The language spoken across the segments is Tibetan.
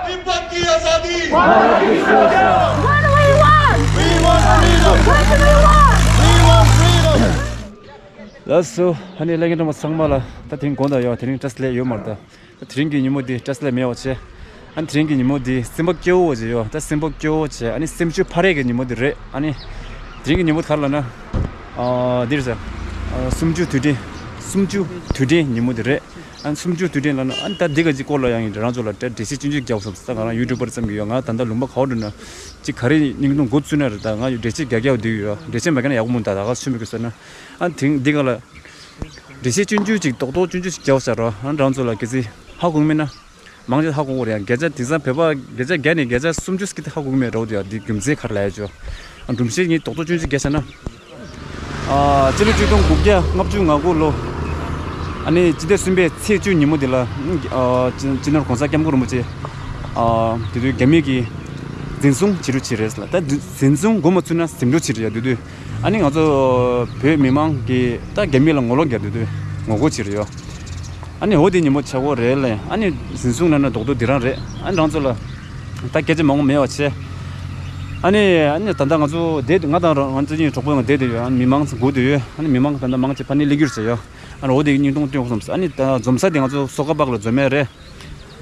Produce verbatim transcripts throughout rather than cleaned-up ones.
तिब्बत की आजादी। What do we want? We want freedom. What do we want? We want freedom. ལགས་སོ། ཨ་ནི་ལྷན་རྒྱས་ཚང་མ་ལ་ད་དེང་དགོང་དག་ཡོད། དེ་རིང་བཀྲ་ཤིས་བདེ་ལེགས་ཡོད་མ་རེད་ད། ད་དེ་རིང་གི་ཉིན་མོ་འདི་བཀྲ་ཤིས་བདེ་ལེགས་མེད་པ་བྱས། ཨ་ནི་དེ་རིང་གི་ཉིན་མོ་འདི་སེམས་པ་སྐྱོ་བོ་བྱས་ཡོད། ད་སེམས་པ་སྐྱོ་བོ་བྱས། ཨ་ནི་སེམས་ཤུགས་འཕར་ཡས་ཀྱི་ཉིན་མོ་འདི་རེད། ཨ་ནི་དེ་རིང་གི་ཉིན་མོ་ག་རེ་ལབ་ན། ཨ་འདི་རེད་ཟེར། ཨ་སུམ་ཅུ་དུས་དྲན། སུམ་ཅུ་དུས་དྲན་ཉིན་མོ་འདི་རེད། ཨ་ནི་སུམ་ཅུ་དུས་དྲན་ལབ་ན། ཨ་ནི་ད་འདི་ག་ཅིག་སྐོར་ལ་ཡང་འདྲ་རང་ཚོ་ལ་འགྲེལ་བཤད་ཆུང་ཆུང་རྒྱག་བསམ་སོང་། ད་ང་རང་ཡུ་ཊུབ་པར་ཙམ་གྱི་ཡོད། ང་ད་ལྟ་ལུང་པ་ག་པར་འགྲོ་ན་ཅིག་ག་རེ་སྙིང་སྟོང་འགོ་ཚུགས་ན་རེད། ད་ང་འགྲེལ་བཤད་རྒྱག་རྒྱག་བསྡད་ཡོད། འགྲེལ་བཤད་མ་རྒྱག་ན་ཡག་པོ་མི་འདུག་ད་ག་ཆོས་མི་དགོས་ཟེར་ན། ཨ་ནི་དེང་འདི་ག་ལ་འགྲེལ་བཤད་ཆུང་ཆུང་ཅིག་རྡོག་རྡོག་ཆུང་ཆུང་ཅིག་རྒྱག་བྱ་རོགས། ཨ་ནི་རང་ཚོ་ལ་གལ་སྲིད་ཧ་གོ་གི་མེད་ན། མང་ཆེ་ཧ་གོ་གི་རེད། ཡང་བརྒྱ་ཆ་དེང་སང་བོད་པ་བརྒྱ་ཆ་བརྒྱ་ནས་བརྒྱ་ཆ་སུམ་ཅུ་ཟིག་གིས་ཧ་གོ་གི་མེད་འགྲོ་གི་འདུག་ཡ། འདི་རྒྱུ་མཚན་ག་རེ་ལབ་ཡ་ཅོ། ཨ་སྒྲུང་བཤད་ངས་རྡོག་རྡོག་ཆུང་ཆུང་བརྒྱབ་བཞག་ན། ཨ་སྤྱི་ལོ་ཆིག་སྟོང་དགུ་བརྒྱ་ལྔ་བཅུ་ང་དགུ་ལོ། ཨ་ནི་སྤྱི་ཟླ་གསུམ་པའི་ཚེས་བཅུ་ཉིན་མོ་འདི་ལ། ཨ་སྤྱི་སྤྱི་ནོར་གོང་ས་སྐྱབས་མགོན་རིན་པོ་ཆེ། ཨ་དེ་དུས་རྒྱ་མི་གིས་འཛིན་བཟུང་བྱེད་རྒྱུ་བྱས་རེད་ལ། ད་འཛིན་བཟུང་འགོ་མ་ཚུགས་ན་ཟིན་འགྲོ་བྱེད་རེད་ཡ། དེ་དུས་ཨ་ནི་ང་ཚོ་བོད་མི་མང་གིས་ད་རྒྱ་མི་ལ་ངོ་ལོག་རྒྱག་དེ་དུས་ངོ་རྒོལ་བྱེད་རེད་ཡ། ཨ་ནི་འོ་དེ་ཉིན་མོ་ཆགས་ཀྱི་རེད་ལ། ཨ་ནི་འཛིན་བཟུང་ལབ་ན་རྡོག་རྡོག་འདི་རང་རེད། ཨ་ནི་རང་ཚོ་ལ་ད་སྐད་ཆ་མང་པོ་མེད་པ་བྱས། ཨ་ནི་ཨ་ནི་ད་ལྟ་ང་ཚོ་བསྡད། ང་དང་ང་ཚོ་གཉིས་གྲོགས་པོ་ཡང་བསྡད་དེ་ཡོད། ཨ་ནི་མི་མང་ཚོ་སྒུག་དེ་ཡོད། ཨ་ནི་མི་མང་ད་ལྟ་མང་ཆེ་ཕ་ནས་སླེབས་རྒྱུ་རེད་ཟེར་ཡོད། ཨ་ནི་འོ་དེ་སྙིང་སྟོང་སྟོན་དགོས་བསམ་སོང་། ཨ་ནི་ད་འཛོམས་ས་དེ་ང་ཚོ་སོ་ཁ་པག་ལ་འཛོམས་ཡས་རེད།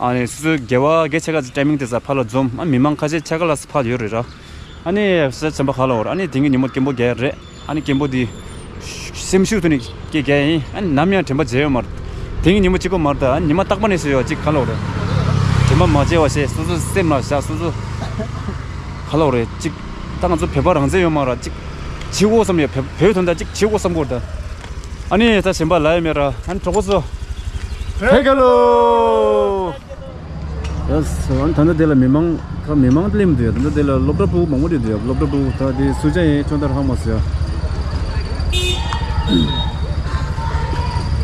ཨ་ནི་སོ་སོའི་དགེ་བ་དགེ་ཆེ་ག་ཅིག་ཊའི་མིང་དེ་ས་ཕར་ལ་འཛོམས། ཨ་མི་མང་ཁ་ཤས་ཆ་ག་ལ་ཕར་ཡོད་རེད་ར། ཨ་ནི་ས་ཆེན་པོ་ཧ་ལ་འོར། ཨ་ནི་དེང་གི་ཉིན་མོ་སྐད་འབོད་རྒྱག་ཡས་རེད། ཨ་ནི་སྐད་འབོད་དེ་སེམས་ཤུགས་ཐོག་ནས་སྐད་རྒྱག་ཡིན། ཨ་ནི་ནམ་ཡང་དྲན་པ་བརྗེད་ཡོད་མ་རེད། དེང་གི་ཉིན་མོ་གཅིག་པོ་མ་རེད། ད་ཨ་ནི་ཉི་མ་རྟག་པ་ནས་ཟེར་ཡོད་ཅིག་ཧ་ལ་འོར། དྲན་པ་མ་བརྗེད་པ་བྱས། སོ་སོ་སེམས་ལ་བཞག་སོ་སོ་ཧ་ལ་འོར་རེད་ཅིག་ད་ང་ཚོ་བོད་པ་རང་བཙན་ཡོད་མ་རེད། ཅིག་བྱེད་དགོས་བསམ་ཡོད། བོད་བོད་དོན་དག་ཅིག་བྱེད་དགོས་བསམ་གྱི་ཡོད་ད། ཨ་ནི་ད་གཞན་པ་ལབ་ཡ་མེད་ར། ཨ་ནི་གྲོགས་པོ་ཚོ། བོད་རྒྱལ་ལོ། ཡ། ཨ་ནི་ད་ལྟ་དེ་ལ་མི་མང་ཁ་མི་མང་སླེབས་འདུག་ཡ། ད་ལྟ་དེ་ལ་སློབ་གྲྭ་ཕྲུ་གུ་མང་པོ་རེད་འདུག་ཡ། སློབ་གྲྭ་ཕྲུ་གུ་ད་དེ་སུ་ཅག་ཡིན་ཁྱོད་ལྟར་ཧ་མ་སོང་ཡ།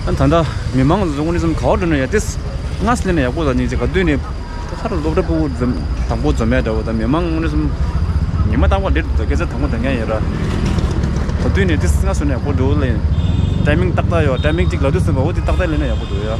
ཨ་ནི་ད་ལྟ་མི་མང་ཚོ་དངོས་གནས་སེམས་ག་བ་འགྲོ་ན་ཡ། དེ་སྔ་སེ་ལེན་ན་ཡག་པོ་ད་ནི་ཅིག་ག་དུས་ནས་ཁ་ར་སློབ་གྲྭ་ཕྲུ་གུ་འཛོམས་དང་པོ་འཛོམས་ཡ་འདྲ་བོ་ད་མི་མང་དངོས་གནས་སེམས་ཉི་མ་རྟག་པར་ལེཊ་འདུག་སྐད་ཆ་དང་པོ་ད་ཉན་ཡ་ར། ད་དུས་ནས་དེ་སྔ་སེ་ལེན་ན་ཡག་པོ་འགྲོ་ལེ། ཊའི་མིང་ཏག་ཏག་ཡོད། ཊའི་མིང་ཅིག་ལབ་དུས་སེམས་པ་འོ་དེ་ཏག་ཏག་ལེན་ན་ཡག་པོ་འདུག་ཡ།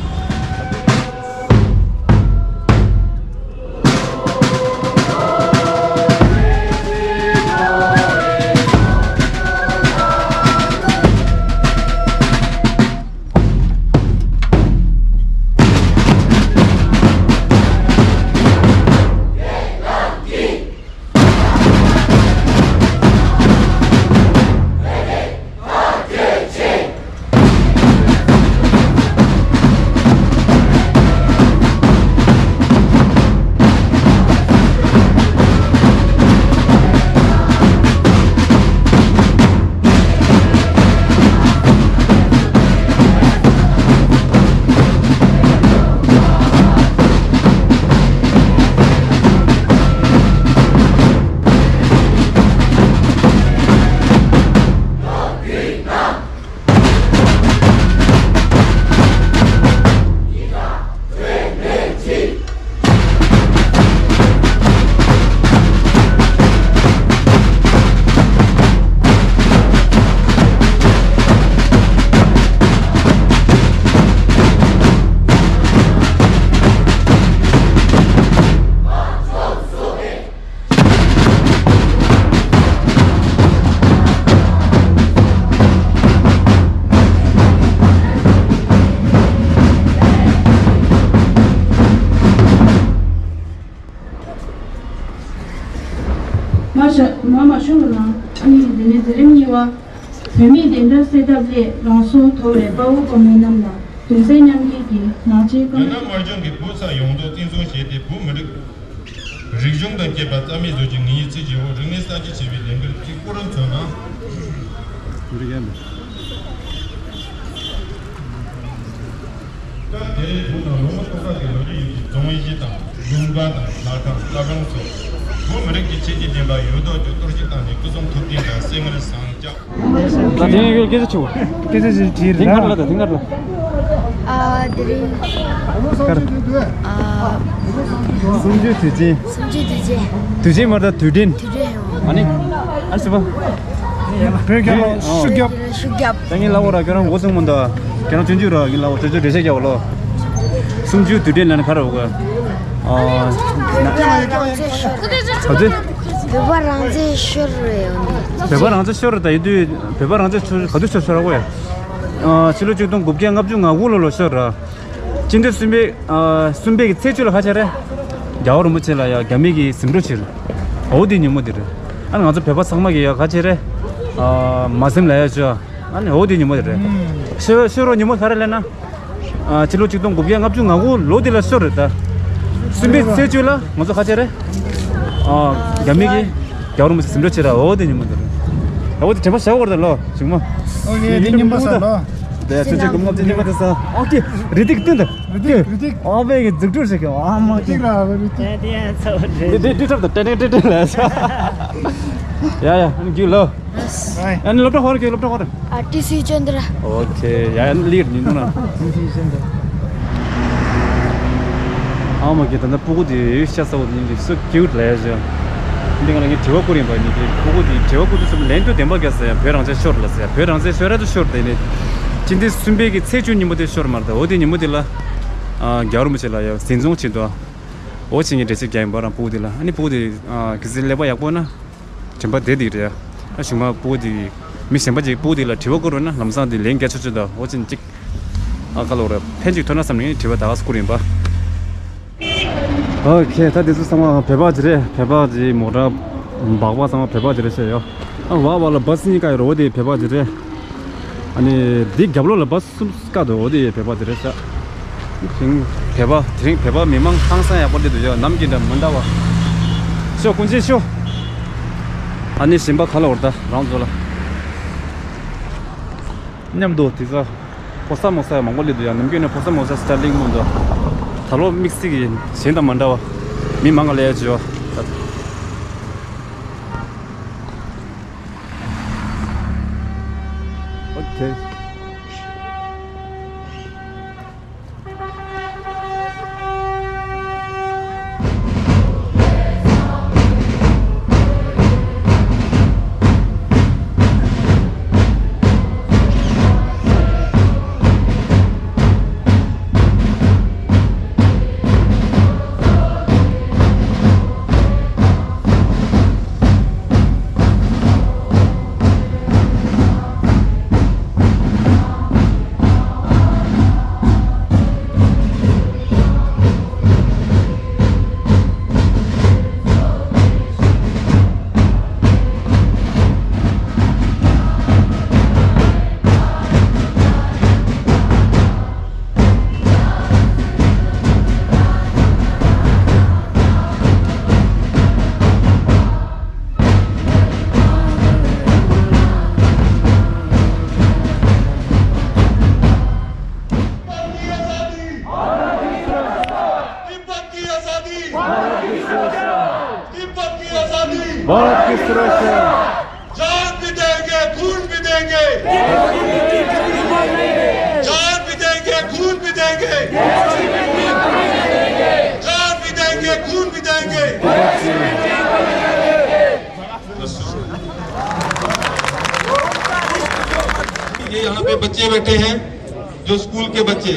མ་ཤ་མ་མ་ཤོང་ལ་ནང་། ཨ་ནི་འདི་ནས་འཛིན་རིམ་གཉིས་པ། བུད་མེད་བདེན་མཐའ་གསལ་ཐབས་སླད་རང་སྲོག་དོར་བའི་དཔའ་བོ་དཔའ་མོ་རྣམས་ལ་གདུང་སེམས་མཉམ་སྐྱེད་ཀྱི་ངག་བཅད་བཀའ། རྒྱ་ནག་དམར་གཞུང་གིས་བོད་ས་ཡོངས་རྫོགས་བཙན་བཟུང་བྱས་ཏེ། བོད་མི་རིགས་རིག་གཞུང་དང་བཅས་པ་རྩ་མེད་བཟོ་རྒྱུའི་ངེས་ཡིག་བརྩི་རྒྱུ། འོག་རིག་གནས་གསར་བརྗེ་བྱེད་པའི་ལས་འགུལ་གཅིག་པུར་མཚོན་ན། སྐབས་དེར་བོད་ནང་ལོ་ངོ་སྟོང་ཕྲག་གི་ལོ་རྒྱུས་ཡོད་པའི་རྫོང་གཞི་དང་། ལུང་པ་དང་། ལྷ་ཁང་། ལྷ་ཁང་སོགས་བོད་མི་རིགས་ཀྱི་ཆོས་ཀྱི་བསྟན་པ་ཡོད་དོ་ཅོག་གཏོར་བཤིག་བཏང་ནས། སྐུ་གསུང་ཐུགས་རྟེན་དང་གསེར་དངུལ་ཟངས་ལྕགས། ད་དེ་ཡོད་སྐད་ཆ་ཆེ་བོ། སྐད་ཆ་ཞིག་དྲིས་དེ་ལ། གར་ལ་ད་དེ་གར་ལ། ཨ་དེ་རིང་། གར། ཨ་སུམ་ཅུ་དུས་ཆེན། སུམ་ཅུ་དུས་ཆེན། དུས་ཆེན་མ་རེད་ད་དུས་དྲན། དུས་དྲན་ཡོད། ཨ་ནི། ཨ་སི་པ། བོད་རྒྱལ་ལོ་ཤུགས་རྒྱབ། ཤུགས་རྒྱབ། ད་ངས་ལབ་འོ་ར། ཁྱོད་རང་འགོ་ཚུགས་མོ་འདུག་ཁྱོད་རང་ཆུང་ཆུང་ར་ངས་ལབ་འོ། དེ་ཚོ་འགྲེལ་བཤད་རྒྱག་འོ་ལོ། གསུམ་བཅུའི་དུས་དྲན་ལ་ནི་ག་རེ་འོ་ག་ཨ་ན་རང་བཙན་ཤོར། ག་དུས། བོད་པ་རང་བཙན་ཤོར་རེད་ཡོང་ནི། བོད་པ་རང་བཙན་ཤོར་རེད་ད་ཡིན་དུས་བོད་པ་རང་བཙན་ཤོར་ག་དུས་ཤོར་ཤོར་ར་གོ་ཡ། ཨ་ཕྱི་ལོ་ཆིག་སྟོང་དགུ་བརྒྱ་ལྔ་བཅུ་ང་དགུ་ལོ་ལོ་ཤོར་ར། སྤྱི་ཟླ་གསུམ་པའི་ཨ་གསུམ་པའི་གི་ཚེས་བཅུ་ལ་ཁ་ཆེ་རེད། རྒྱལ་བ་རིན་པོ་ཆེ་ལ་ཡ་རྒྱ་མི་གི་ཟིན་བྲིས་བྱེད། འོ་དེ་ཉིན་མོ་དེ་རེད། ཨ་ནི་ང་ཚོ་བོད་པ་ཚང་མ་གི་ཡ་ཁ་ཆེ་རེད། ཨ་མ་སེམས་ལ་ཡ་ཆོ། ཨ་ནི་འོ་དེ་ཉིན་མོ་དེ་རེད། ཤོ་ཤོ་རོ་ཉིན་མོ་ག་རེ་ལེན་ན། ཨ་ཕྱི་ལོ་ཆིག་སྟོང་དགུ་བརྒྱ་ལྔ་བཅུ་ང་དགུ་ལོ་དེ་ལ་ཤོར་རེད་ད། གསུམ་པའི་ཚེས་བཅུ་ལ་ང་ཚོ་ཁ་ཆེ་རེད། ཨ་རྒྱ་མི་གི་རྒྱལ་བ་རིན་པོ་ཆེ་ཟིན་བྲིས་བྱེད་ར་འོ་དེ་ཉིན་མོ་དེ་རེད། ཨ་འོ་དེ་དྲན་པ་བཞག་དགོས་རེད་ད་ལོ་ཞིག་མོ། ཨོ་ཡེ་དེ་ཉིན་མོ་ས་ལོ། དེ་ཆུ་ཆུ་ཀུམ་ལབ་ཅི་ཉི་མ་དེ་ས། ཨོ་ཀེ། རི་ཏིག་ཏུན་ཏུ། རི་ཏིག་རི་ཏིག་ཨོ་བེ་གི་འཛུགས་སྐྲུན་ཞིག་གི་ཨ་མ་ཀེ། ཏིག་ར་རི་ཏིག་དེ་དེ་ཚ་བ་དེ་རེད། དེ་དེ་ཏྲབ་ཏུ་ཏེ་ཏེ་ཏེ་ཏེ་ལ་ས། ཡ་ཡ་ཨ་ནི་རྒྱུ་ལོ། ཨ་ནི་སློབ་གྲྭ་ཧོར་གི་སློབ་གྲྭ་ཧོར། ཨ་ཏི་སི་ཅན་དྲ། ཨོ་ཁེ་ཡ་ཡ་ལིར་ཉིན་ནོ་ན། ཏི་སི་ཅན་དྲ། ཨ་མ་ཀེ་ད་ལྟ་སྤུ་གུ་དེ་ཡོད་ཤ་ཚ་བོ་དེ་ཉིན་གྱི་སུ་ཀིའུ་ལ་ཡ་ཞོ། འདི་ང་ལ་ངས་དྲི་བ་བསྐུར་ཡིན་པ་ཉིད་ཀྱི་སྤུ་གུ་དེའི་དྲི་བ་བསྐུར་དུས་ཙམ་ལན་དུ་བདེན་པ་རྒྱག་ཟེར་ཡ་བོད་རང་བཙན་ཤོར་ལ་ཟེར་ཡ་བོད་རང་བཙན་ཤོར་ར་དུ་ཤོར་དེ་ནི་སྤྱི་ཟླ་གསུམ་པའི་གི་ཚེས་བཅུ་ཉིན་མོ་དེ་ཤོར་མ་རེད་ད། འོ་དེ་ཉིན་མོ་དེ་ལ་རྒྱལ་བ་རིན་པོ་ཆེ་ལ་ཡ་འཛིན་བཟུང་བྱེད་དོ། འོ་བྱེད་ངས་འགྲེལ་བཤད་རྒྱག་ཡིན་པ་རང་སྤུ་གུ་དེ་ལ་ཨ་ནི་སྤུ་གུ་དེ་གི་སི་ཀླད་པ་ཡག་པོ་ན་དྲན་པ་བདེ་དེ་རེད་ཡ། ཨ་གཞུག་མ་སྤུ་གུ་དེ་མི་གཞན་པ་ཅིག་སྤུ་གུ་དེ་ལ་དྲི་བ་བསྐུར་རོགས་ན་ལམ་སང་དེ་ལན་རྒྱག་ཆོག་ཆོག་ད་འོ་བྱེད་ཅིག་ཨ་ཁ་ལོ་རེ་ཕན་ཅིག་ཐོན་ན་བསམ་ནས་དྲི་བ་ད་ག་སེ་བསྐུར་ཡིན་པ། ཨོ་ཁེ་ད་དེ་ཚོ་ཚང་མ་བོད་པ་ཅིག་རེད། བོད་པ་ཅིག་མོ་ཊ་འབག་པ་ཚང་མ་བོད་པ་ཅིག་རེད་ཤེས་ཡོ། ཨ་བ་བ་ལ་བ་སི་གཉིས་ཀ་ཡོད་རེད། འོ་དེ་བོད་པ་ཅིག་རེད། ཨ་ནི་འདི་རྒྱབ་ལོགས་ལ་བ་སི་གསུམ་ཀ་འདུག་འོ་དེ་བོད་པ་ཅིག་རེད་ཤག་དེ་རིང་བོད་པ་དེ་རིང་བོད་པ་མི་མང་ཧང་སང་ཡག་པོ་སླེབས་འདུག་ཡ། ནམ་རྒྱུན་དང་མི་འདྲ་བ། ཤོག་སྐུ་མཁྱེན་ཤོག་ཨ་ནི་གཞན་པ་ག་ལ་འོར་ད་རང་ཚོ་ལ། མཉམ་དུ་དེ་ཚོ་ཕོ་གསར་མོ་གསར་མང་པོ་སླེབས་འདུག་ཡ། ནམ་རྒྱུན་ནས་ཕོ་གསར་མོ་གསར་སི་ཊལ་ལིང་མོ་འདུག་ད་ལོ་དམིགས་བསལ་གྱི་གཞན་དང་མ་འདྲ་བ་མི་མང་ག་ལས་བྱོས། ཨོ་ཁེ། तिब्बत की आजादी, भारत की सुरक्षा। तिब्बत की आजादी, भारत की सुरक्षा। जान भी देंगे, खून भी देंगे। जान भी देंगे, खून भी देंगे। जान भी देंगे, खून भी देंगे। ये यहाँ पे बच्चे बैठे हैं, जो स्कूल के बच्चे,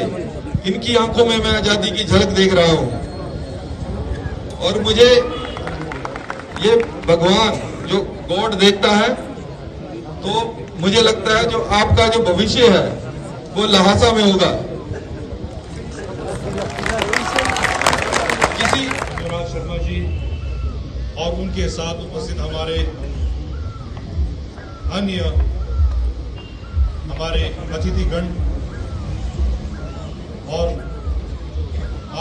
इनकी आंखों में मैं आजादी की झलक देख रहा हूँ। और मुझे ये भगवान, जो गॉड देखता है, तो मुझे लगता है जो आपका जो भविष्य है, वो लहासा में होगा। किसी युवराज शर्मा जी और उनके साथ उपस्थित हमारे अन्य, हमारे अतिथिगण और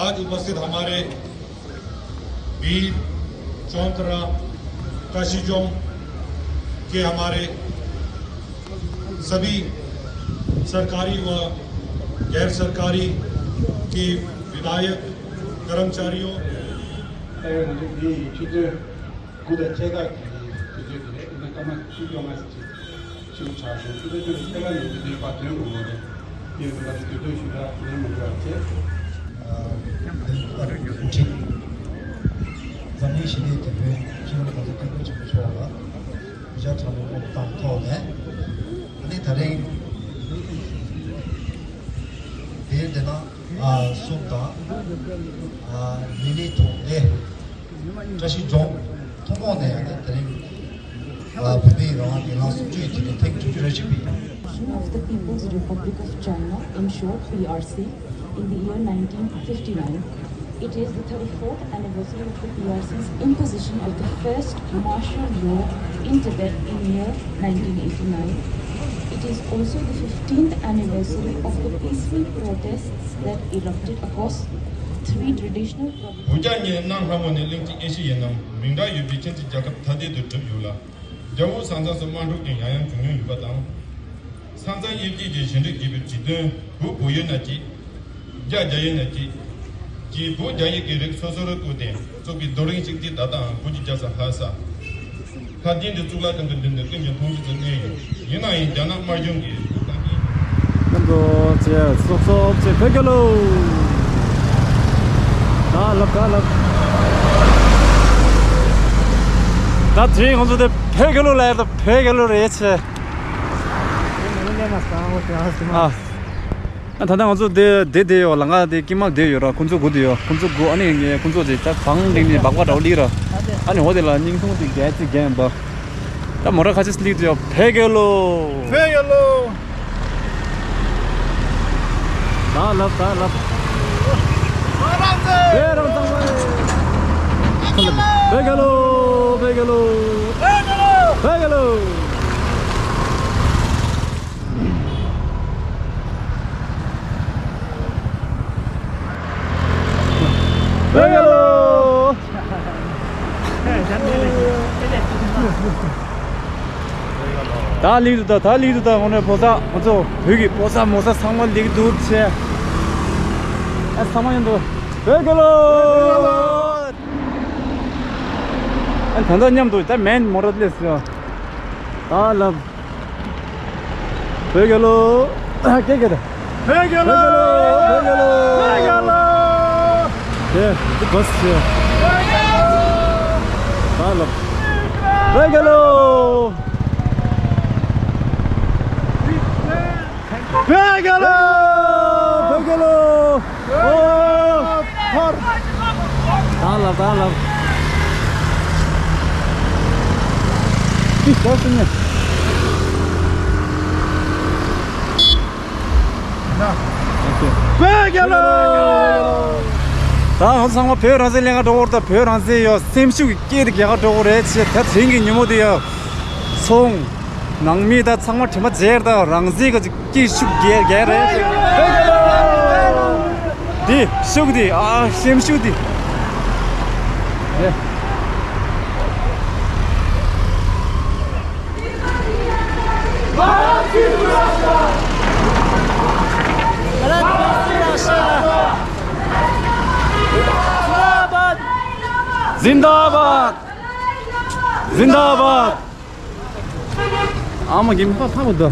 आज उपस्थित हमारे वीर चौंतरा काशीजोंग के हमारे सभी सरकारी व गैर सरकारी के विधायक, कर्मचारियों, ཁྱེད་ཚོས་དགུ་དང་ཕྱེད་ཀ་གི་དུས་ཚོད་དེ་རེད། ཨ་ནི་སྐར་མ་བཅུ་བཅོ་ལྔ་ཙམ་ཅིག་ཕྱི་རུ་ཆགས་སོང་། དུས་ཚོད་ཁྱོད་ཚོས་ཕྱེད་ཀ་ནས་དུས་ཚོད་ཕར་འདོན་དགོས་རེད། ངས་ང་ཚོ་དུས་ཚོད་ཞུ་དག་ལན་མ་འགྲོ་བ་བྱས། འཛམ་གླིང་ཞི་བདེའི་དེད་དཔོན་སྤྱི་ནོར་གོང་ས་སྐྱབས་མགོན་ཆེན་པོ་མཆོག་ལ་གུས་ཕྱག་དྲང་པོའི་སྒོ་བཏང་ཐོག་ནས། ཨ་ནི་ད་རིང་དེ་འདི་ན། ཨ། དང་། ཨ། ལི་ལི་ཐོག་ལས། བཀྲ་ཤིས་ལྗོངས་ཐུན་མོང་ནས་ཡང་ན་དེ་རིང་། ཨ། བོད་མིའི་རང་དབང་གི་ལངས་གཟིམ་བཅུ་ཡི་དུས་དྲན་ཐེངས་དྲུག་ཅུ་རེ་བཞི་པའི། Of the People's Republic of China, in short, P R C, in the year nineteen fifty-nine. It is the thirty-fourth anniversary of the P R C's imposition of the first martial law in Tibet in year nineteen eighty-nine. It is also the fifteenth anniversary of the peaceful protests that erupted across three traditional བོད་རྒྱ་གཉིས་གནའ་སྔ་མོ་ནས་གླེང་གཅིག་ཨེ་ཤི་ཡའི་ནང་མིང་གྲགས་ཡོད་པའི་ཁྱིམ་མཚེས་རྒྱལ་ཁབ་ཐ་དད་དུ་གྲུབ་ཡོད་ལ། རྒྱལ་པོ་ས་མཚམས་སུ་དམག་འཁྲུག་ཀྱང་ཡང་ཡང་བྱུང་མྱོང་ཡོད་པ་དང་། ས་མཚམས་དབྱེ་འབྱེད་ཀྱི་ཞི་འགྲིག་བྱེད་པའི་གྲོས་དོན་བོད་བོད་ཡིན་ན་གཅིག་རྒྱ་རྒྱ་ཡིན་ན་གཅིག་ཀྱིས་བོད་རྒྱ་ཡིག་གི་རིགས་སོ་སོར་བཀོད་དེ་བཙུགས་པའི་རྡོ་རིང་གཅིག་དེ་ད་ལྟའང་བོད་ཀྱི་རྒྱལ་ས་ལྷ་ས། ལྷ་ལྡན་གྱི་གཙུག་ལག་ཁང་གི་མདུན་དུ་ཀུན་གྱིས་མཐོང་ཆོས་སུ་གནས་ཡོད། ཡིན་ནའང་རྒྱ་ནག་དམར་གཞུང་གིས་བོད་ཁང་གི། ཀུན་ཏུ་ཅེས་སོབ་སོབ་ཅེས་བོད་རྒྱལ་ལོ། ག་ལབ་ག་ལབ། ད་དེ་ང་ཚོ་དེ་བོད་རྒྱལ་ལོ་ལ་ཡར་ད་བོད་རྒྱལ་ལོ་རེད་ཆེ། ཨ། ད་ལྟ་ང་ཚོ་དེ་དེ་དེ་ཡོད་ལ་ང་དེ་ཀི་མག་དེ་ཡོད་ར། ཁོང་ཚོ་སྒུག་དེ་ཡོད། ཁོང་ཚོ་སྒུག་ཨ་ནི་ངས་ཁོང་ཚོ་དེ་ད་བང་བསྒྲིགས་ནས་སྦག་སྦག་འདྲ་བོ་ལི་ར། ཨ་ནི་འོ་དེ་ལ་སྙིང་ཐུང་དེ་རྒྱལ་ཅིག་རྒྱན་པ། ད་མོ་ར་ཁ་ཆེ་སླིག་དུ་ཡོད། བོད་རྒྱལ་ལོ། བོད་རྒྱལ་ལོ། ད་ལབ་ད་ལབ། བོད་རང་བཙན། བོད་རང་བཙན། བོད་རྒྱལ་ལོ། བོད་རྒྱལ་ལོ། བོད་རྒྱལ་ལོ། བོད་རྒྱལ་ལོ། ད་ལིག་འདུག་ད་ད་ལིག་འདུག་ད་ངོ་ནས་ཕོ་གསར་ང་ཚོ་བོད་ཀྱི་ཕོ་གསར་མོ་གསར་ཚང་མ་ལིག་འདུག་ཆེ། ཨ་ཚང་མ་ཡིན་འདུག་བོད་རྒྱལ་ལོ། ཨ་ད་ལྟ་མཉམ་དུ་ད་མེན་མོ་ར་ལས་སོ། ད་ལབ། བོད་རྒྱལ་ལོ། སྐད་སྐད་དང་། བོད་རྒྱལ་ལོ། བོད་རྒྱལ་ལོ། བོད་རྒྱལ་ལོ། དེ་འདི་བས་ཆེ། ད་ལབ། བོད་རྒྱལ་ལོ། བོད་རྒྱལ་ལོ། བོད་རྒྱལ་ལོ། ཨོ། ཧོར། ད་ལ་ད་ལ། ཏི་ཤོ་སུ་ཉེ། བོད་རྒྱལ་ལོ། ད་ང་ཚང་མ་བོད་རང་བཙན་ལེན་ག་འགྲོ་བར་ད་བོད་རང་བཙན་ཡོད་སེམས་ཤུགས་ཀྱི་སྐྱེད་དེ་རྒྱལ་ཁ་འགྲོ་གི་རེད་ཅེས་ད་དེང་གི་ཉིན་མོ་དེ་ཡོད་སོང་། ནང་མི་ད་ཚང་མ་དྲན་པ་བརྗེད་ད་རང་བཙན་གྱི་སྐྱིད་ཤུགས་རྒྱས་རྒྱས་རེད། འདི་ཤུགས་འདི་ཨ་སེམས་ཤུགས་འདི། زنده‌باد! زنده‌باد! ཨ་མ་གིམ་པ་ཕ་བོ་དོ།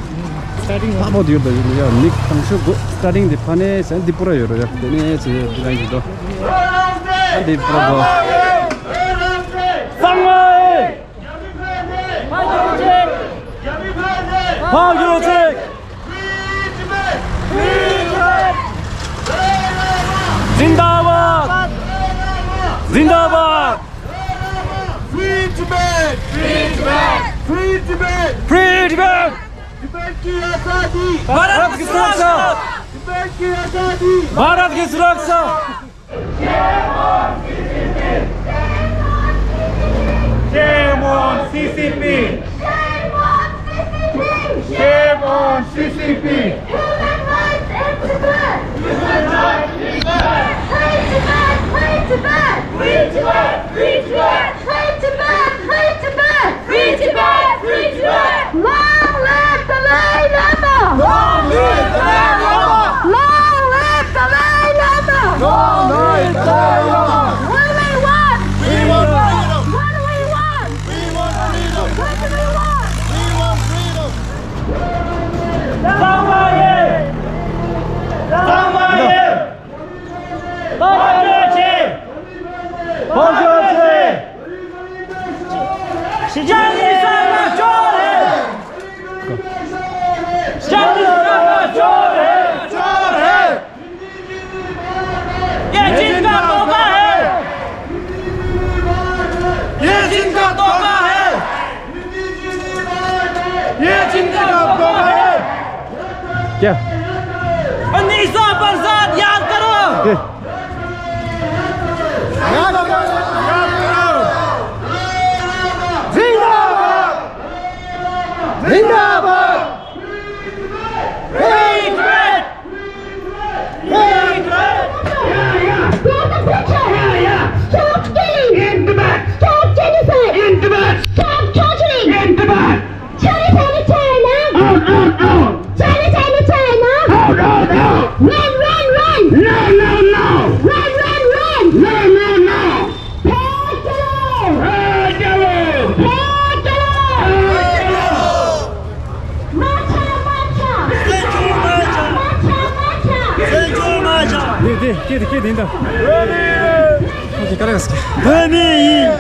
ཕ་བོ་དོ་ཡོད་དོ་ཡོད་ཡ་མིག་དང་ཤོ་གོ་སྟ་རིང་དེ་ཕ་ནས་སན་དི་པུ་ར་ཡོད་རོ་ཡ་དེ་ནས་ཚེ་ཡོད་དི་ར་ཡོད་དོ། ཨ་དི་པུ་ར་དོ། ཚང་མ་ཨེ། ཕ་གི་ཅིག་ཕ་གི་ཅིག زنده‌باد! زنده‌باد! Free Tibet! Free Tibet! Free Tibet! Free Tibet! Tibet ki azadi! Bharat की सुरक्षा! Tibet ki azadi! Bharat की सुरक्षा! Shame on C C P! Shame on C C P! Shame on C C P! Human rights in Tibet! Human rights in Tibet! Free Tibet! Free Tibet! Free Tibet! Free Tibet! Free Tibet! Free Tibet! Free Tibet! Long live Dalai Lama! Long live Dalai Lama! Long live Dalai Lama! Long live Dalai Lama! What do we want? We want freedom! What do we want? We want freedom! What do we want? We want freedom! ཚང་མ་ཡིན། ཚང་མ་ཡིན། བོད་རྒྱལ་ཆེ། བོད་རྒྱལ་ཆེ། ཞི་བདེ་ལ་སྐྱོ་རེད། ཞི་བདེ་ལ་སྐྱོ་རེད། སྐྱོ་རེད། انیسہ پرساد یاد کرو۔ زندہ باد! زندہ باد! Free Tibet! Free Tibet! Stop the butcher! Stop killing! In Tibet! Stop genocide! In Tibet! Stop torturing! In Tibet! China, China, China! Out, out, out! China, China, China! Out, out, out! Run, run, run! No, no, no! Run, run, run! No, no, no! ཕར་རྒྱལ་ལོ། ཕར་རྒྱལ་ལོ། ཕར་རྒྱལ་ལོ། མ་ཆག་མ་ཆག་བཙན་བྱོལ་མ་ཆག་བཙན་བྱོལ་མ་ཆག་འདི་འདི་སྐད་དེ་སྐད་དེ་ཡིན་ད། ཁོ་ཚོ་ག་རེ་ག་ཟེར། བོད་མི་ཡིན།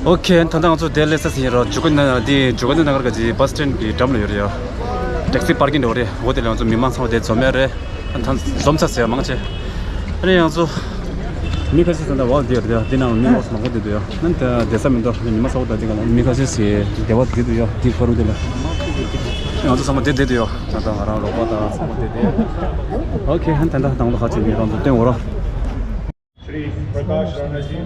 ཨོ་ཁེ། ད་ལྟ་ང་ཚོ་དེ་སླེབས་ས་ཟིན་རོ། འཇུག་གི་ན་དེ་འཇུག་གི་ན་ནང་གི་ཅིག་བྷ་སི་སི་ཊེན་གི་འགྲམ་ལ་ཡོད་རེད་ཡ། ཊེག་སི་པར་ཀིང་འདྲ་བོ་རེད། འོ་དེ་ལ་ང་ཚོ་མི་མང་ཚང་མ་དེ་འཛོམས་ཡ་རེད། ད་འཛོམས་ཚར་ཟེར་ཡ་མང་ཆེ། ཨ་ནི་ང་ཚོ་མི་ཁ་ཤས་ད་ལྟ་བག་དེ་ཡོད་རེད་ཡ། དེ་ནང་མི་མང་པོ་འདུག་ཡ། ནི་ད་བསྡད་ས་མི་འདུག་མི་མང་ཚང་མ་ད་དེ་ག་ལ་མི་ཁ་ཤས་ཤིག་སྡེ་བ་དེ་འདུག་ཡ། དེ་ཕ་རུ་དེ་ལ་ང་ཚོ་ཚང་མ་དེ་བསྡད་འདུག་ཡ། ད་ལྟ་ང་རང་རོགས་པ་དང་ཚང་མ་དེ་བསྡད། ཨོ་ཁེ། ད་ལྟ་དང་པོ་ཁ་ཆེ་མི་རང་ཚོ་སྟོན་འོ་ར། श्री प्रकाश राणा जी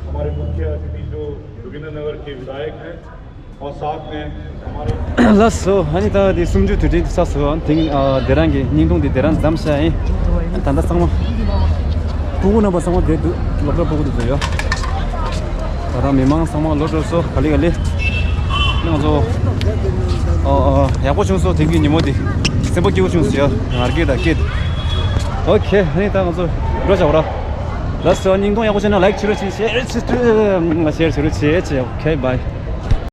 हमारे मुख्य अतिथि जो जोगिंदर नगर के विधायक हैं और साथ में हमारे ལགས་སོ། ཨ་ནི་ད་དེ་གསུམ་བཅུ་དུས་དྲན་ཚར་སོང་། དེང་ཨ་དེ་རང་གི་བརྙན་ཐུང་དེ་དེ་རང་མཚམས་བཞག་ཡིན། ད་ལྟ་ཚང་མ་སྤུ་གུ་རྣམ་པ་ཚང་མ་བསྡད་འདུག་སློབ་གྲྭ་སྤུ་གུ་དེ་ཚོ་ཡོད། ད་ལྟ་མི་མང་ཚང་མ་ལོག་འགྲོ་སོང་། ག་ལེ་ག་ལེ། ང་ཚོ་ཨ་ཨ་ཡག་པོ་བྱུང་སོང་། དེང་གི་ཉིན་མོ་དེ་སེམས་པ་སྐྱིད་པོ་བྱུང་སོང་ཡ། ང་རྒྱལ་དང་སྐྱིད། ཨོ་ཁེ། ཨ་ནི་ད་ང་ཚོ་འགྲོ་བྱ་བ་ར། ལགས་སོ། བརྙན་ཐུང་ཡག་པོ་བྱས་ན་ལའིཀ་བྱེད་རོགས་བྱེད། ཤེར་བྱེད་རོགས་བྱེད། ཤེར་བྱེད་རོགས་བྱེད། ཨོ་ཁེ། བྷའི།